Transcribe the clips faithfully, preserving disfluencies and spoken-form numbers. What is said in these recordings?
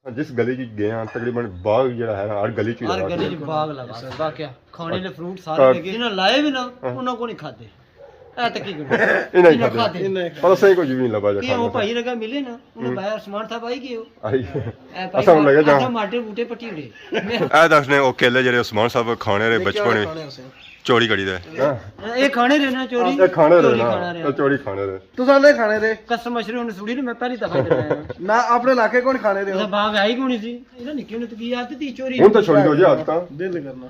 جس گلی چ گئے ہاں، تقریباً باغ جڑا ہے نا، ہر گلی چ ہر لگا گلی ہویا۔ چ باغ لگا ہے، واقعہ۔ کھانے نے فروٹ سارے ہاں۔ لگے، جنہاں لائے بھی نا، ہاں۔ انہاں کو نہیں کھاتے۔ اے تے کی کرنا؟ انہاں ہی انہاں کھاتے۔ کھاتے۔ پر اساں ہی کچھ بھی نہیں لبھا جا یہ کھانے وہ کا۔ بھائی لگا ملے نا، انہاں ہوں۔ باہر عثمان صاحب آئی گئے ہو۔ آئی۔ اے بھائی اساں ہن لگے جا۔ آدھا ماٹے بوٹے پٹی اڑے۔ اے دسنے او کیلے جڑے عثمان صاحب کھانے رہے بچپن وچ۔ کھانے اسے۔ چوری کری دے۔ ہاں۔ اے کھانے رہے نا چوری۔ اے کھانے رہے چوری نا۔ کھانا رہے۔ اے چوری کھانے رہے۔ تساں نے کھانے رہے۔ قسم مشروع نے سوڑی نے میں پہلی دفعہ کر رہا ہوں۔ نہ، اپنے علاقے کون کھانے رہے ہو؟ اساں باغ آئی کون سی؟ انہاں نکے نے تو کی عادت تھی چوری ہن تو چھوڑی دو جی عادتاں۔ دل کرنا۔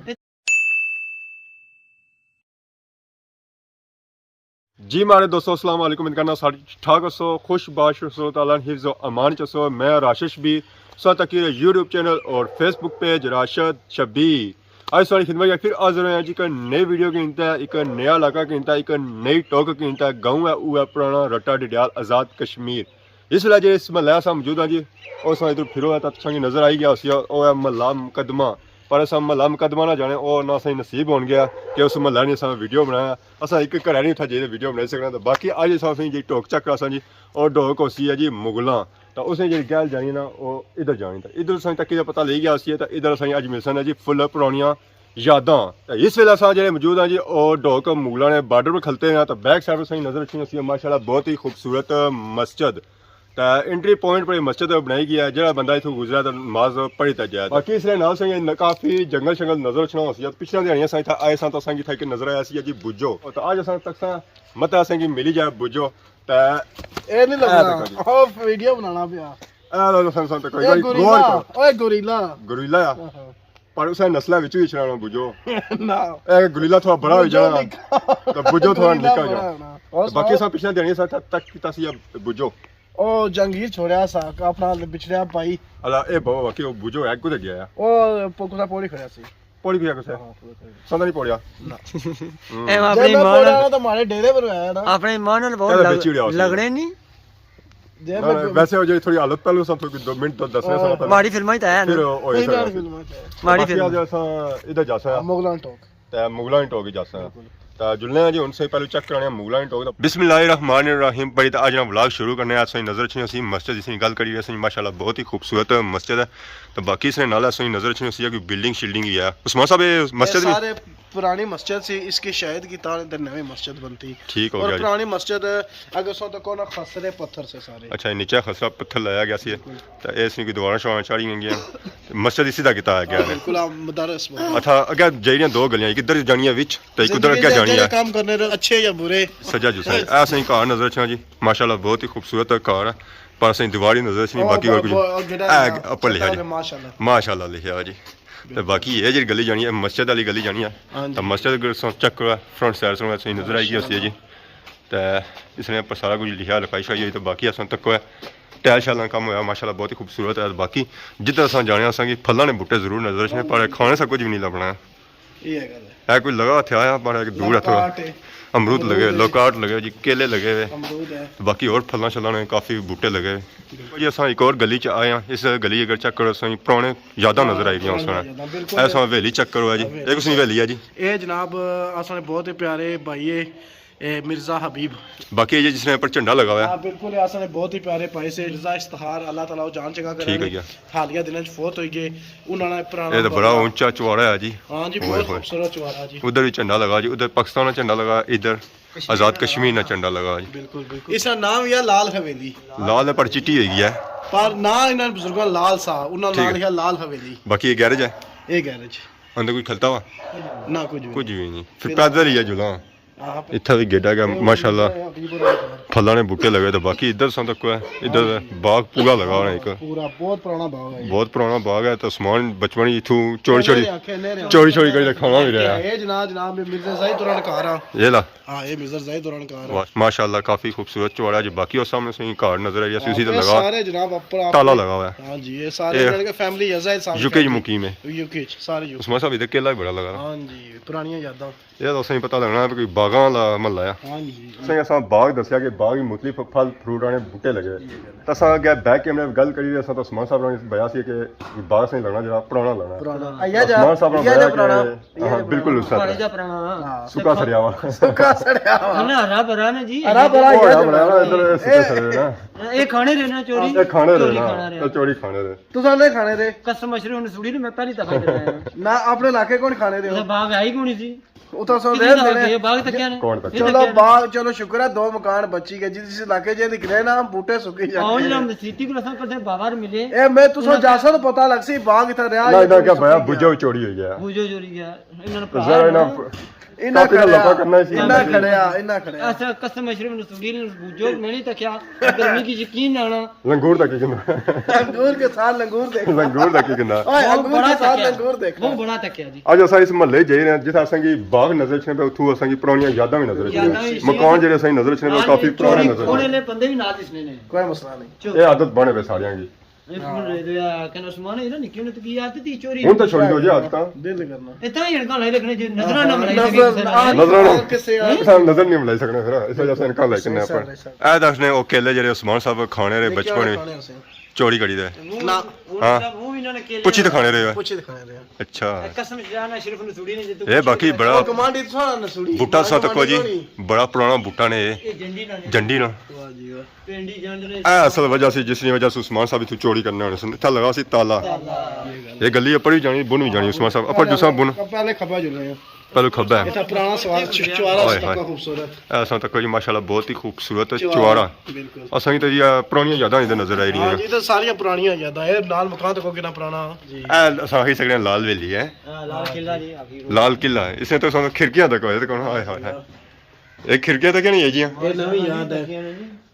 جی ماڑے دوستو، السلام علیکم۔ امید کرنا سارے ٹھیک ٹھاک ہسو، خوش باش ہسو، تعالیٰ نے حفظ و امان چ ہسو۔ میں راشد شبیر، سو تک یوٹیوب چینل اور فیس بک پیج راشد شبیر۔ آج ساری خدمت میں پھر حاضر ہوئے ہیں جی، ایک نئی ویڈیو کے انتا، ایک نیا علاقہ کے انتا، ایک نئی ٹوک کے انتا۔ گاؤں ہے وہ ہے پرانا رٹا ڈڈیال آزاد کشمیر۔ اس ویلے جی اس محلے اساں موجود ہاں جی، اور اساں ادھر پھرو ہے تاں تساں کی نظر آئی گیا ہوسی، او ہے محلہ مقدمہ۔ پر اساں محلہ مقدمہ نہ جانے، او نہ اساں نصیب ہون گیا کہ اس محلے نی اساں ویڈیو بنایا۔ اساں ایک گھرے نی اتھا جائی تے ویڈیو بنائی سکنا، تاں باقی اج اساں اساں جی ٹوک چیک کراساں جی، اور ڈوک ہوسی ہے جی مغلاں۔ تاں اس نے جی گل جانی نا، او ادھر جانی۔ تاں ادھر اساں تک دا پتہ لئی گیا ہوسی، تاں ادھر اساں اج ملساں جی فل پرانیاں یاداں۔ تے اس ویلے اساں جڑے موجود ہاں جی، او ڈوک مغلاں نے بارڈر پر کھلتے ہیں۔ تے بیک سائیڈ اساں نظر اچھنی ہوسی ہے ماشاءاللہ بہت ہی خوبصورت مسجد۔ تے انٹری پوائنٹ پر مسجد بنائی گئی ہے، جڑا بندہ اتھوں گزرا تے نماز پڑھی تے جائے۔ باقی اس نے نال اساں کافی جنگل شنگل نظر اچھنا ہوسی ہے۔ پچھلے دیہاڑیاں اساں اتھا آئے ساں تاں اساں کی اتھا ایک نظر آیا سی جی بجو۔ تے اج اساں تک ساں مت اساں کی ملی جائے بجو۔ تے اے نہیں اے لگنا، دیکھو جی۔ او ویڈیو بنانا پیا۔ اے لو سن سن تے کوئی اے کوئی گوریلا، غور کرو۔ اوے گوریلا۔ گوریلا آ۔ آہا۔ پر اسے نسلہ وچ وی اچھنا بجو۔ نہ۔ اے گوریلا تھوڑا بڑا ہوئی بجو جانا۔ نکا۔ تے بجو تھوڑا گوریلا نکا ہو بڑا جانا۔ ہونا۔ تے باقی اساں پچھلے دیہاڑیاں اساں تک کیتا سی بجو۔ او جہانگیر چھوڑیا سا اپنا بچھڑیا بھائی۔ اللہ، اے بابا واقعی او بجو ہے کدھر گیا ہے؟ او پ-، کسا پوڑی کھڑیا سی۔ پوڑی پیا کسے؟ ہاں، پوڑی کھڑیا۔ سندا نہیں پوڑیا؟ نہ۔ ہوں۔ اے جے اپنے میں ایمان پوڑیا نال، نا تو مارے ڈیرے پر آیا نا۔ اپنے ایمان نال بہت اے لگ-، ویچی اڑیا اس نے۔ لگڑے نہیں۔ جے نہ، میں نہ، ویسے او جی تھوڑی حالت پہلو سا تھوڑی دو منٹ تو دسنے سا ہاں۔ پہلے۔ ماڑی فلماں ہی تو ہے نا۔ پھر او، او نہیں، ایسا نہیں، ویسا۔ فلماں تو ہے۔ ماڑی باقی فلم۔ اج اساں ادھر جاساں۔ ہاں، مغلاں ٹوک۔ تے مغلاں ٹوک ہی جاساں۔ بالکل۔ تے جلنے آں جی، ہن سے پہلے چیک کرانے آں مغلاں ٹوک دا۔ بسم اللہ الرحمن الرحیم۔ بڑی تے اج نا ولاگ شروع کرنے آں۔ اساں نظر اچھنی ہوسی مسجد جس نی گل کری رہے ساں، ماشاءاللہ بہت ہی خوبصورت مسجد ہے۔ تے باقی اس نے نال اساں نظر اچھنی ہوسی کوئی بلڈنگ شلڈنگ ہی ہے۔ عثمان صاحب، اے اے مسجد بھی سارے پرانی مسجد سی، اس کی شہید کی تاں ادھر نویں مسجد بنتی۔ ٹھیک ہو اور گیا جی۔ پرانی مسجد اگر سو تو کونا خسرے پتھر سے سارے۔ اچھا، نیچے خسرا پتھر لایا گیا سی۔ بالکل۔ تے اے سی کوئی دوارا شوارا چاڑی گئی ہیں۔ تے مسجد اسی دا کیتا ہے کیا ہاں، نے؟ بالکل، آ، مدرس بنایا۔ اچھا، اگے جیڑیاں دو گلیاں، ایک ادھر جانی ہے وچ، تے ایک ادھر زندگی اگے دے جانی جیڑے ہے۔ کام کرنے رہے، اچھے یا برے۔ سجا جو سجا۔ اے سائیں گھر نظر اچھنا جی، ماشاءاللہ بہت ہی خوبصورت گھر ہے، پر سائیں دیواری نظر اچھنی، او، باقی اور او، کچھ۔ او، جیڑا اے ہے، اپر لکھیا جی۔ ماشاءاللہ۔ ماشاءاللہ لکھیا جی۔ تے بالکل۔ باقی اے جیڑی گلی جانی ہے، مسجد والی گلی جانی ہے۔ ہاں جی۔ تے مسجد اگر سو چیک کرو، فرنٹ سائیڈ سو سائیں نظر آئی گئی ہوسی جی۔ تے اس نے پر سارا کچھ لکھیا، لکھائی شکھائی ہوئی، تے باقی اساں تک ہویا۔ ٹائل شائل نا کم ہویا، ماشاءاللہ بہت ہی خوبصورت ہے۔ باقی جدھر اساں جانے آں، اساں کی پھلاں نے بوٹے ضرور نظر اچھنے، پر کھانے سا کچھ بھی نہیں لبنا۔ یہ گل ہے۔ اے کوئی لگا تھیا آیا، پر ایک دور ہے تھوڑا۔ لوکاٹ ہے۔ امرود امرود لگے، ہے۔ لوکاٹ لگے جی، کیلے لگے ہوئے۔ امرود ہے۔ باقی اور پھلاں شلاں نے کافی بوٹے لگے ہوئے۔ بالکل۔ جی اساں ایک اور گلی چ آئے ہاں، اس گلی اگر چیک کرو، اساں کی پرانے یاداں ہاں، نظر آئی دیاں پرانے اس ویلے۔ یاداں، بالکل۔ اے اساں حویلی چیک کرو ہے جی، حویلی۔ ایک اس ویلی ہے جی۔ اے جناب، اساں نے بہت ہی پیارے بھائی ہے، اے مرزا حبیب۔ باقی اے جی جس نے اوپر جھنڈا لگا ہوا ہے۔ ہاں، بالکل، اے اساں نے بہت ہی پیارے بھائی سے مرزا استخار، اللہ تعالیٰ او جان چنگا کرے۔ ٹھیک ہے جی۔ حالیہ دناں چ فوت ہوئی گئے، انہاں نے پرانا اے تو بڑا معاملہ۔ اونچا چوڑا ہے جی۔ ہاں جی، اوئے بہت ہوئے۔ خوبصورت چوارا جی۔ ادھر بھی جھنڈا لگا جی، ادھر پاکستان نا جھنڈا لگا، ادھر آزاد کشمیر نا جھنڈا لگا جی۔ بالکل، بالکل۔ اس نا نام یا لال حویلی۔ لال ہے پر چٹی ہوئی گیا ہے۔ پر نام انہاں بزرگاں لال سا، انہاں ٹھیک نام ہے۔ لکھیا لال حویلی۔ باقی یہ گیرج ہے؟ یہ گیرج۔ اندر کوئی کھلتا ہوا؟ نہ، کچھ بھی کچھ نہیں۔ بھی نہیں۔ پھر پھر پیدل ہی ہے جلاں۔ ہاں، اتھا بھی گیڈا گیا، ماشاءاللہ۔ پھلاں نے بوٹے لگے تو باقی ادھر ساں تک ہے، ادھر باغ پورا لگا ہونا ایک۔ پورا بہت پرانا باغ ہے۔ بہت پرانا باغ ہے، تو سامان بچپن ہی اتھوں چوری چوری، کھیلنے رہے، کھیلنے رہے۔ چوری چوری کری تے کھانا بھی رہا ہے۔ اے جناب، جناب، اے مرزا زاہد ہوراں نا گھر آ۔ یہ لا۔ ہاں، اے مرزا زاہد ہوراں نا گھر آ۔ واہ، ماشاءاللہ، کافی خوبصورت چوڑا جی۔ باقی اس سامنے سے گھر نظر آ رہی ہے، ہاں، اسی تے اے لگا سارے جناب اپر آپ تالا لگا ہوا ہے۔ ہاں جی، اے سارے اے یعنی کہ فیملی ہے زاہد صاحب یو کے جی فیملی۔ مقیم ہے۔ یو کے جی، سارے یو کے۔ عثمان صاحب، ادھر کیلا بھی بڑا لگا نا۔ ہاں جی، پرانیاں یاداں۔ یہ تو اساں پتہ لگنا ہے کہ باغاں والا محلہ ہے۔ ہاں جی۔ اساں، اساں باغ دسیا کہ باغ وچ مختلف پھل فروٹ آنے بوٹے لگے۔ تے اساں اگے بیک کیمرے گل کری رہے ساں، تے عثمان صاحب نے بتایا سی کہ باغ اساں لگنا جیڑا پرانا لگنا۔ پرانا۔ ایا جا، عثمان صاحب نے ایا جا بتایا کہ پرانا۔ ہاں، بالکل اس طرح۔ پرانا جا پرانا۔ ہاں۔ سکا سڑیا ہوا۔ سکا سڑیا ہوا۔ ہرا بھرا نا جی۔ ہرا بھرا۔ او ہرا بھرا نا، ادھر سکا سڑیا نا۔ اے کھانے رہنا چوری۔ اے کھانے رہنا۔ چوری کھانے رہنا۔ اے چوری کھانے رہے۔ تساں نے کھانے رہے۔ قسم اشرف نے سوڑی نے، میں پہلی دفعہ کھایا۔ نہ، اپنے علاقے کون کھانے رہے ہو؟ باغ ہے ہی کونی سی۔ اتھا سو کتنی رہن دفعہ دینے۔ گئے، باغ تکیا نے؟ کون تکیا؟ چلو، باغ، چلو، شکر ہے، دو مکان بچی گئے۔ جس علاقے جے نکلے نا، بوٹے سکی جانے۔ آؤ جناب، سیٹی کو اساں کدے باہر ملے۔ اے میں تساں انہاں جاسا تو پتا لگ سی، باغ اتھا رہا نہ، یا انہاں کیا سکی بھایا، گیا۔ بوجھو چوری ہوئی گیا۔ بوجھو چوری گیا۔ انہاں نے ذرا پہاڑ انہاں انہاں کافی کھڑیا، لمبا کرنا سی۔ انہاں کھڑیا، انہاں کھڑیا۔ ایسا قسم اشرف نے سوڑی نے بوجھو، میں نہیں تکیا۔ اگر میں کی یقین نہ آنا۔ لنگور تک ہی کہنا۔ لنگور کے ساتھ لنگور دیکھنا۔ لنگور تک ہی کہنا۔ اوئے، وہ انگور بڑا کے ساتھ تکیا۔ لنگور دیکھنا۔ وہ بڑا تکیا جی۔ اج اساں اس محلے جائی رہے ہیں، جتھے اساں کی باغ نظر اچھنے پہ، اتھوں اساں کی پرانیاں یاداں بھی نظر اچھنے۔ یاداں بھی مکان جڑے اساں نظر اچھنے پہ، نال کافی پرانے چوری نظر کونے اچھنے۔ لے بندے بھی نال دسنے نے۔ کوئی مسئلہ نہیں۔ چوری۔ یہ عادت بنے پہ ساریاں کی۔ اے فون رہ گیا، کہنا عثمان، یہ نہ نکلے، انہوں تو کی عادت ہی چوری۔ ہوں تو چھوڑی دو جی عادتاں۔ دل کرنا۔ اتنا ہی ہڑکاں لائی رکھنے جی، نظراں نہ ملائی سکے نظر، کسے نال۔ نظراں نہ۔ کسے نال۔ اساں نظر نہیں ملائی سکنے پھر، اس وجہ سے انکا لائی کنے اپر۔ اے دسنے او کیلے جڑے عثمان صاحب کھانے رہے بچپن وچ، چوری کری دے۔ نہ۔ ہاں۔ پچھی تے کھانے رہے۔ پچھی تے کھانے رہے۔ اچھا۔ اے قسم شاہ نہ شریف نسوڑی نے جتو اے باقی بڑا او کمانڈی تساں نسوڑی۔ بوٹا سا تکو جی، بڑا پرانا بوٹا نے اے۔ اے جنڈی نہ نے۔ جنڈی نہ۔ واہ جی واہ۔ پنڈی جنڈ نے۔ اے اصل وجہ سی جس نی وجہ سے عثمان صاحب اتھوں چوری کرنے ہونے سن۔ اتھا لگا سی تالا۔ تالا۔ اے گلی اپر بھی جانی، بن بھی جانی عثمان صاحب۔ اپر جساں بن۔ پہلے کھبا جلنے ہیں۔ پہلو کھبا ہے۔ اتھا پرانا سوار چ-، چوارا ہائے ہائے۔ تکو خوبصورت۔ اے اساں تکو جی ماشاءاللہ بہت ہی خوبصورت چوارا۔ چوارا۔ بالکل۔ اساں کی تے جی، آ، پرانیاں یاداں نے نظر آئی رہی ہاں ہیں۔ جی، تے ساریاں پرانیاں یاداں۔ اے نال مکان تکو کتنا پرانا۔ جی۔ اے اساں آخی سکنے آں لال ویلی ہے۔ ہاں، لال قلعہ جی، آخی۔ لال قلعہ ہے۔ اس نے تو سانوں کھڑکیاں تک ہوئے تے کون، ہائے ہائے ہائے۔ اے کھڑکیاں تکیاں نہیں ہے جی۔ اے نویں یاد ہے۔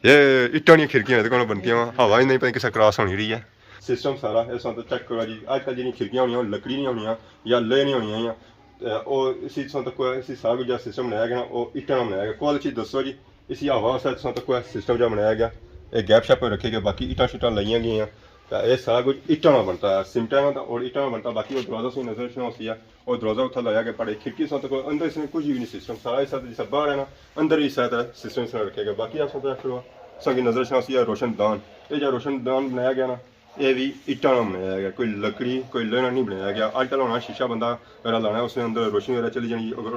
اے اٹاں نیاں کھڑکیاں نے تے کون بنتیاں وا۔ ہوا ہی نہیں پئی کسے کراس ہونی رہی ہے۔ سسٹم سارا اے سانوں چیک کرو جی۔ اج کل جیڑیاں کھڑکیاں ہونیاں، او لکڑی نیاں ہونیاں یا لوہے نیاں ہونیاں۔ تے او اسی تساں تکو اسی سارا کچھ جیہڑا سسٹم بنایا گیا نا، او اٹاں نا بنایا گیا۔ کوئی چیز دسو جی، اسی ہوا واسطے تساں تکو سسٹم جیہڑا بنایا گیا، اے گیپ شیپ رکھے گئے، باقی اٹاں شٹاں لائیاں گئیاں۔ تے اے سارا کچھ اٹاں نا بنتا ہے، سیمنٹاں نا تے اور اٹاں نا بنتا، باقی او دروازہ تساں نظر اچھنا ہوسی ہے، او دروازہ اتھا لایا گیا، پڑے کھڑکی تساں تکو اندر اس نے کچھ وی نہیں سسٹم، سارا اس طرح جیسا باہر ہے نا، اندر ہی اس طرح سسٹم اس طرح رکھے گئے۔ باقی آپ سب رکھ لو، تساں کی نظر اچھنا ہوسی ہے روشن دان، اے جیہڑا روشن دان بنایا گیا نا، اے وی اٹاں نا بنایا گیا، کوئی لکڑی، کوئی لوہے نا نہیں بنایا گیا۔ اج کل ہونا شیشہ بندہ وغیرہ لانا، اس نے اندر روشنی وغیرہ چلی جانی، اگر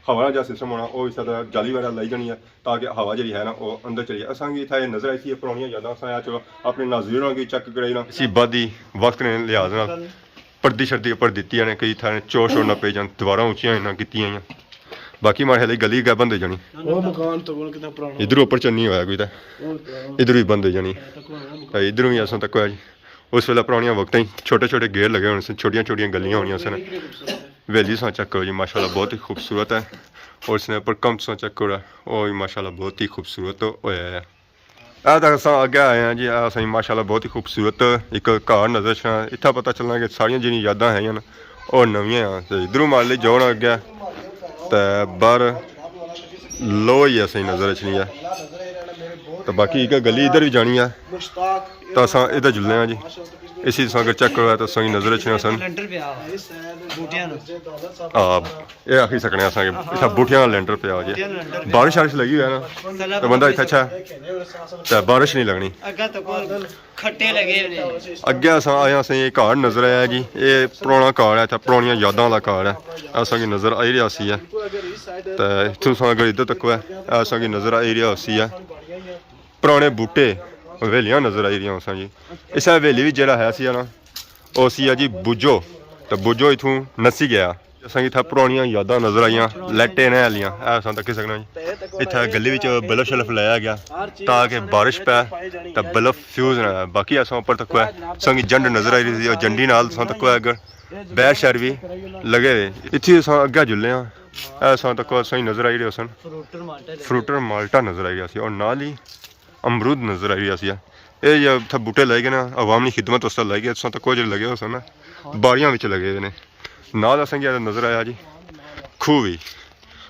ہوا نا جیہڑا سسٹم ہونا، او اس طرح جالی وغیرہ لائی جانی ہے، تاکہ ہوا جیہڑی ہے نا، او اندر چلی جائے۔ اساں کی اتھا اے نظر آئی سی، اے پرانیاں یاداں، اساں آخیا چلو اپنے ناظرین کی چیک کرائی نا۔ اسی آبادی وقت نے لحاظ نال پردی شردی اپر دتی نے، کئی اتھا چور شور نہ پئی جان، دیواراں اچیاں نہ کیتیاں۔ باقی ماڑے خیال گلی اگے بند ہوئی جانی۔ او مکان تو کون کتنا پرانا۔ ادھر اپر چنی ہویا کوئی تے۔ او پرانا۔ ادھر وی بند ہوئی جانی۔ تے ادھر وی اساں تکو ہے جی۔ اس ویلے پرانیاں وقتاں ہی چھوٹے چھوٹے گیٹ لگے ہونے سن، چھوٹیاں چھوٹیاں گلیاں ہونیاں سن۔ حویلی تساں چیک کرو جی، ماشاءاللہ بہت ہی خوبصورت ہے۔ اور اس نے اپر کم تساں چیک کرو، او وی ماشاءاللہ بہت ہی خوبصورت ہویا ہے۔ اے تاں اساں اگے آئے ہاں جی، اے اساں ماشاءاللہ بہت ہی خوبصورت ایک گھر نظر اچھنا۔ اتھا پتہ چلنا کہ ساریاں جیہڑیاں یاداں ہیں نا، او نویاں ہیں۔ تے ادھروں مال لے جاؤ نا اگے، تے باہر لو ہی اساں نظر اچھنی ہے۔ تے باقی ایک گلی ادھر بھی جانی ہے، تے اساں ادھر جلنے ہاں جی۔ اسی تساں اگر چیک کرو تے تساں کی نظر اچھنے سن۔ لینٹر پیا بوٹیاں نا۔ ہاں، اے آخی سکنے اساں کہ اتھا بوٹیاں نا لینٹر پیا ہو جی۔ بارش شارش لگی ہوئی ہے نا، تے بندہ اتھا اچھا تے بارش نہیں لگنی۔ اگا تو کھٹے لگے ہوئے نے۔ اگے اساں آئے ہاں، اساں اے گھر نظر آیا جی، اے پرانا گھر ہے، اتھا پرانیاں یاداں والا گھر ہے، اساں کی نظر آئی رہیا سی ہے۔ تے اتھوں اساں اگر ادھر تکو ہے، اساں کی نظر آئی رہیا سی ہے۔ پرانے بوٹے، حویلیاں نظر آئی رہیاں اساں جی۔ اس حویلی وچ جیہڑا ہے سی نا، او سی ہے جی بوجو، تے بوجو اتھوں نسی گیا۔ اساں کی اتھا پرانیاں یاداں نظر آئیاں، لائٹیں نے آلیاں، اے اساں تکی سکنے جی۔ اتھا گلی وچ بلب شلب لایا گیا تاکہ بارش پے تے بلب فیوز نہ ہوئے۔ باقی اساں اپر تکو ہے، اساں کی جنڈ نظر آئی رہی سی، اور جنڈی نال اساں تکو ہے اگر بیر شیر بھی لگے ہوئے۔ اتھی اساں اگے جلنے ہاں، اے اساں تکو اساں کی نظر آئی رہے سن۔ فروٹر مالٹا لگے۔ فروٹر مالٹا نظر آئی رہیا سی، اور نال ہی امرود نظر آئی رہیا سی۔ اے جیہڑے اتھا بوٹے لائے گئے نا، عوام نی خدمت واسطے لائے گئے، تساں تکو جیہڑے لگے ہوئے سن نا، باڑیاں وچ لگے ہوئے نے۔ نال اساں کی نظر آیا جی کھوہ وی۔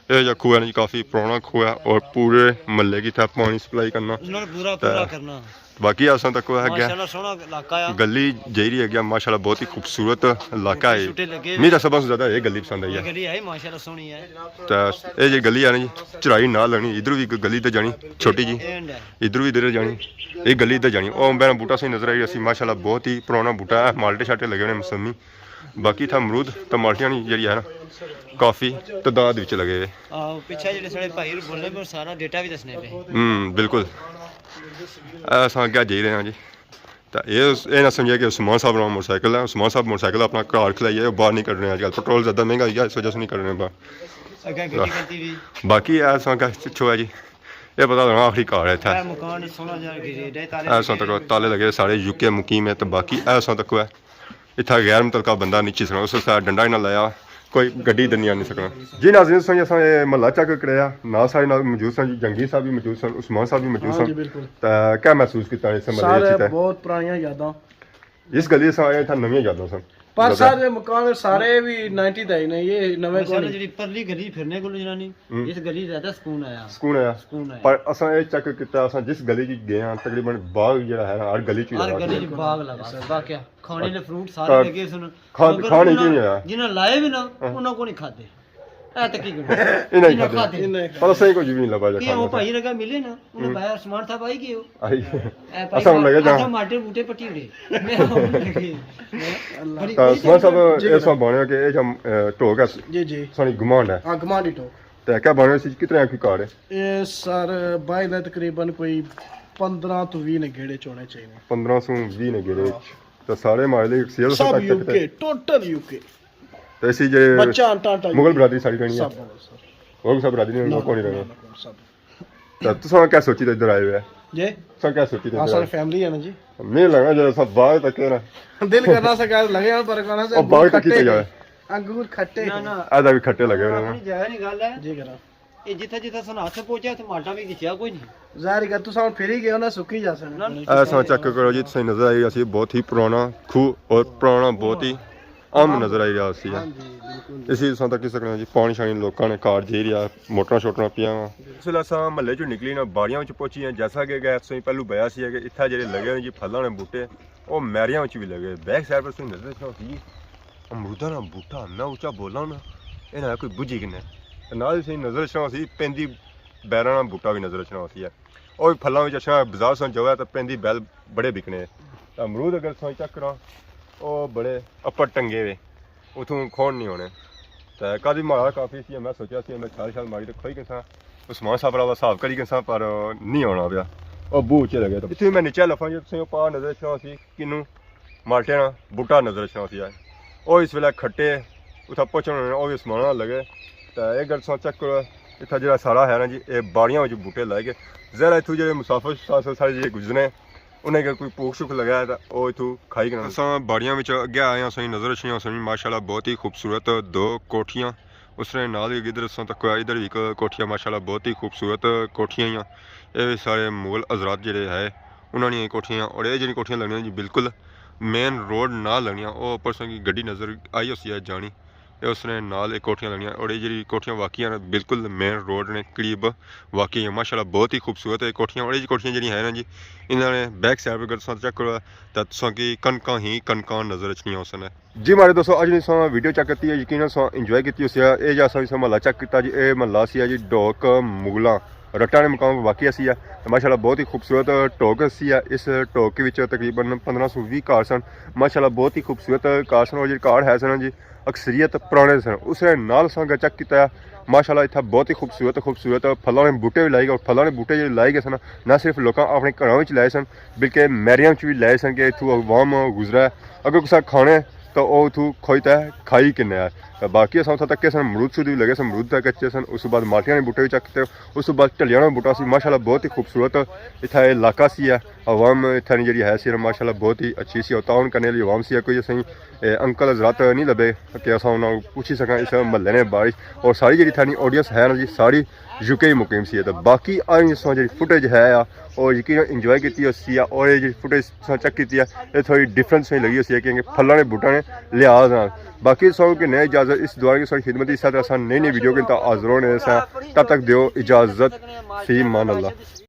اے جیہڑا کھوہ ہے نا جی، کافی پرانا کھوہ ہے اور پورے محلے کی اتھا پانی سپلائی کرنا۔ انہاں نے پورا، تے پورا کرنا۔ باقی اساں تک ہے گیا۔ ماشاءاللہ سوہنا علاقہ آ۔ گلی جیڑی ہے گیا، ماشاءاللہ بہت ہی خوبصورت علاقہ ہے۔ بوٹے شوٹے لگے ہوئے۔ می تے سبھاں سوں زیادہ یہ گلی پسند آئی ہے۔ یہ گلی ہے ماشاءاللہ سوہنی ہے۔ تے یہ جی گلی ہے نا جی، چڑھائی نال لانی، ادھر بھی گلی تے جانی چھوٹی جی، اینڈ ہے۔ ادھر بھی ادھر جانی، یہ گلی تے جانی۔ او امبے نا بوٹا سہی نظر آئی اسی، ماشاءاللہ بہت ہی پرانا بوٹا ہے، مالٹے شالٹے لگے ہوئے نے موسمی۔ باقی اتھا امرود تے مالٹیاں نی جیڑی ہے نا، کافی تعداد وچ لگے ہوئے۔ آہو، پچھے جیڑے ساڑے بھائی ہور بولنے پے، سارا ڈیٹا بھی دسنے پے۔ ہوں، بالکل۔ اے اساں اگے جائی رہے ہاں جی۔ تے اے اس، اے نہ سمجھے کہ عثمان صاحب نا موٹر سائیکل ہے، عثمان صاحب موٹر سائیکل اپنا گھر کھلائی ہے، باہر نہیں کڈنے اج کل، پٹرول زیادہ مہنگا ہوئی گیا، اس وجہ سے نہیں کڈنے باہر۔ اگے گڈی کتی بھی۔ باقی اے اساں اگے پچھو ہے جی، اے پتہ لگنا آخری گھر ہے اتھا۔ اے مکان سوہنا جیہا گریڈ ہے، تالے اے اساں لگے تک ہوئے۔ تالے لگے، سارے یو کے مقیم ہے، تے باقی اے اساں تک ہے۔ اتھا غیر متعلقہ بندہ نہیں اچھی سکنا، اس واسطے ڈنڈا ہی نہ لایا، کوئی گڈی ادھر نہیں آنی سکنا۔ جی ناظرین، تساں اساں اے محلہ چیک کریا، نال ساڑے نال موجود سن جی، جہانگیر صاحب بھی موجود سن، عثمان صاحب بھی موجود ہاں سن۔ جی، بالکل۔ تے کیا محسوس کیتا اس محلے سارے وچ تے؟ بہت پرانیاں یاداں۔ اس گلی اساں آئے اتھا نویاں یاداں سن۔ پر زیادہ۔ سارے مکان سارے بھی نائنٹی دے ہی نے، یہ نویں ماشاءاللہ کون۔ جڑی پرلی گلی پھرنے کولوں جنانی، ہوں۔ اس گلی زیادہ سکون آیا۔ سکون آیا۔ سکون آیا۔ پر اساں اے چیک کیتا، اساں جس گلی چ گئے ہاں، تقریباً باغ جڑا ہے نا، ہر گلی چ ہر لگا گلی ہویا۔ چ باغ لگا، واقعہ۔ کھانے نے فروٹ سارے کھا-، لگے سن۔ کھا-، مگر کھانے انہاں، کیوں نہیں آیا؟ جنہاں لائے بھی نا، ہاں۔ انہاں کو نہیں کھادے۔ اے تک ہی گئے۔ انہاں ہی جنہاں کھادے۔ کھادے۔ انہاں ہی پر اساں کوئی بھی نہیں لبا جا کہ کھانے وہ سا۔ بھائی لگا ملے نا، انہاں ہوں۔ بھائی عثمان صاحب آئی گئے ہو۔ آئی۔ اے بھائی اساں لگے جا۔ اساں ماٹے بوٹے پٹی اڑے۔ میں ہم لگے۔ اللہ۔ بڑی تے عثمان صاحب، جی اے جناب۔ سب بنے کہ اے جم، اے، ٹوک ہے۔ جی، جی۔ سانی گمانڈ ہے۔ ہاں، گمانڈ ہی ٹوک۔ تے کیا بنے سی، کتنے کی کار ہے؟ اے سر، بائی نے تقریباً کوئی پندرہ تو ویہہ نے گیڑے چونے چاہیے۔ پندرہ سو ویہہ نے گیڑے۔ ہاں۔ تے سارے ماڑے لیے سیل سب تک یو کے، ٹوٹل یو کے۔ تے اسی جے بچہ انٹا انٹا مغل یو کے۔ برادری ساری رہنی ہے۔ سب مغل سر۔ اور سب برادری نے نہ، لوگ کون ہی نہ، رہنا۔ نہ، سب۔ تے تساں کیا سوچی تے ادھر آئے ہوئے؟ جی؟ تساں کیا سوچی تے ہاں، ادھر ساری آئے؟ فیملی ہے نا جی۔ نہیں لگنا جو سب باغ تک ہے نا۔ دل کرنا سا کہہ لگے ہاں، پر کہنا سا او باغ انگور تک کیتے کھٹے جائے؟ نے۔ انگور کھٹے۔ نہ، نہ۔ اے دا بھی کھٹے لگے ہوئے نا۔ اپنی جگہ نہیں گل ہے۔ جی کرا۔ اے جتھے جتھے سن ہتھ پہنچیا، اتھے مالٹا بھی دسیا کوئی نہیں۔ ظاہر ہے کہ تساں ہن پھر ہی گئے ہو نا، سکی جاسن۔ نہ، نہ۔ اے ساں چیک کرو جی، تساں نظر آئی اسی بہت ہی پرانا کھوہ اور پرانا بہت ہی امن نظر آئی رہا سی۔ ہاں جی، بالکل۔ اسی تساں تکی سکنے ہو جی، پانی شانی لوکاں نے گھر جائی رہیا، موٹراں شوٹراں پیاں واں۔ اس ویلے اساں محلے چوں نکلی نا، باڑیاں وچ پہنچی ہیں۔ جیسا کہ اگے تساں پہلو بیا سی کہ اتھا جڑے لگے ہوئے جی پھلاں نے بوٹے، او میریاں وچ بھی لگے۔ بیک سائیڈ پر تساں نظر اچھنا ہوسی جی، امروداں نا بوٹا اننا اچا بولا نا، اے نہ کوئی بجھی کنے۔ تے نال تساں نظر اچھنا ہوسی پیندی بیلاں نا بوٹا بھی نظر اچھنا ہوسی ہے۔ او بھی پھلاں وچ اچھنا، بازار سوں جاؤ تے پیندی بیل بڑے بکنے۔ تے امرود اگر تساں چیک کراں، او بڑے اپر ٹنگے ہوئے، اتھوں کھون نہیں ہونے۔ تے کل وی ماڑا کافی سی، میں سوچیا سی میں چھال چھال ماری تے کھوئی گساں، عثمان صاحب والا حساب کری گساں، پر نہیں ہونا پیا۔ او بہوں اچے لگے۔ تے اتھوں میں نیچے لفاں جو تساں پا نظر اچھنا ہوسی، کنوں مالٹے نا بوٹا نظر اچھنا ہوسی ہے۔ او اس ویلے کھٹے، اتھا پہنچن ہونے، او وی اسمانا لگے۔ تے اے گل تساں چیک کرو، اتھا جڑا سارا ہے نا جی، اے باڑیاں وچ بوٹے لائے گئے۔ ذرا اتھوں جڑے مسافر شافر سارے جڑے گزرنے، انہیں اگر کوئی بھوک شوک لگا ہے تے او اتھوں کھائی کنا۔ اساں باڑیاں وچ اگے آئے آں، اساں نظر اچھنیاں اساں ماشاءاللہ بہت ہی خوبصورت دو کوٹھیاں۔ اس نے نال ہی ادھر اساں تک ادھر بھی ایک کوٹھیاں ماشاءاللہ بہت ہی خوبصورت کوٹھیاں ہیاں۔ اے سارے مغل حضرات جڑے ہے، انہاں نیاں کوٹھیاں، اور اے جڑی کوٹھیاں لگنیاں جی بالکل مین روڈ نال لگنیاں، او اوپر سوں کی گڈی نظر آئی ہوسی ہے جانی۔ اے اس نے نال اے کوٹھیاں لگنیاں، اور اے جڑی کوٹھیاں واقعی نا بالکل مین روڈ نے قریب واقعی ہیں۔ ماشاءاللہ بہت ہی خوبصورت ہے کوٹھیاں، اور اے جی کوٹھیاں جڑی ہیں نا جی، انہاں نے بیک سائیڈ پر اگر تساں چیک کرو تے تساں کی کنکاں ہی کنکاں نظر اچھنیاں ہوسن۔ جی ماڑے دوستو، اج نی ساں ویڈیو چیک کیتی ہے، یقیناً ساں انجوائے کیتی ہوسی ہے۔ اے جا ساں اس محلہ چیک کیتا جی، اے محلہ سی ہے جی ڈوک مغلاں، رٹا نے مقام واقعہ سی ہے۔ تے ماشاءاللہ بہت ہی خوبصورت ٹوک سی ہے۔ اس ٹوک وچ تقریباً پندرہ سو ویہہ گھر سن۔ ماشاءاللہ بہت ہی خوبصورت گھر سن، اور جڑے گھر ہے سن جی اکثریت پرانے سن۔ اس نے نال ساں اگر چیک کیتا ہے، ماشاءاللہ اتھا بہت ہی خوبصورت خوبصورت پھلاں نے بوٹے بھی لائے گئے، اور پھلاں نے بوٹے جڑے لائے گئے سن، نہ صرف لوکاں اپنے گھراں وچ لائے سن، بلکہ میریاں وچ بھی لائے سن کہ اتھوں عوام گزرے، اگر کسا کھانے تو او اتھوں کھوئی تے کھائی کنے آئے۔ تے باقی اساں اتھاں تکے سن، امرود شرود بھی لگے سن، امرود تے کچے سن۔ اس تو بعد مالٹیاں نے بوٹے بھی چیک کیتے، اس تو بعد ٹلیاں نا بوٹا سی، ماشاءاللہ بہت ہی خوبصورت اتھا اے علاقہ سی ہے۔ عوام اتھا نی جڑی ہے سی ماشاءاللہ بہت ہی اچھی سی، اور تعاون کرنے والی عوام سی ہے۔ کوئی اساں اے، انکل حضرات نہیں لبے کہ اساں انہاں کو پوچھی سکاں اس محلے نے بارے۔ اور ساری جڑی تھانی آڈینس ہے نا جی، ساری یو کے مقیم سی ہے۔ تے باقی آج اساں جڑی فوٹیج ہے آ، اور یقیناً انجوائے کیتی ہوسی آ، اور اے جڑی فوٹیج تساں چیک کیتی ہے، اے تھوڑی ڈفرنٹ تساں لگی ہوسی ہے، کیونکہ پھلاں نے بوٹاں نے لحاظ نال۔ باقی تساں کو نئے اجازت، اس دعا کی ساری خدمت، اس طرح اساں نئی نئی ویڈیو کے تا حاضر ہونے ساں۔ تب تک دیو اجازت، فی امان اللہ۔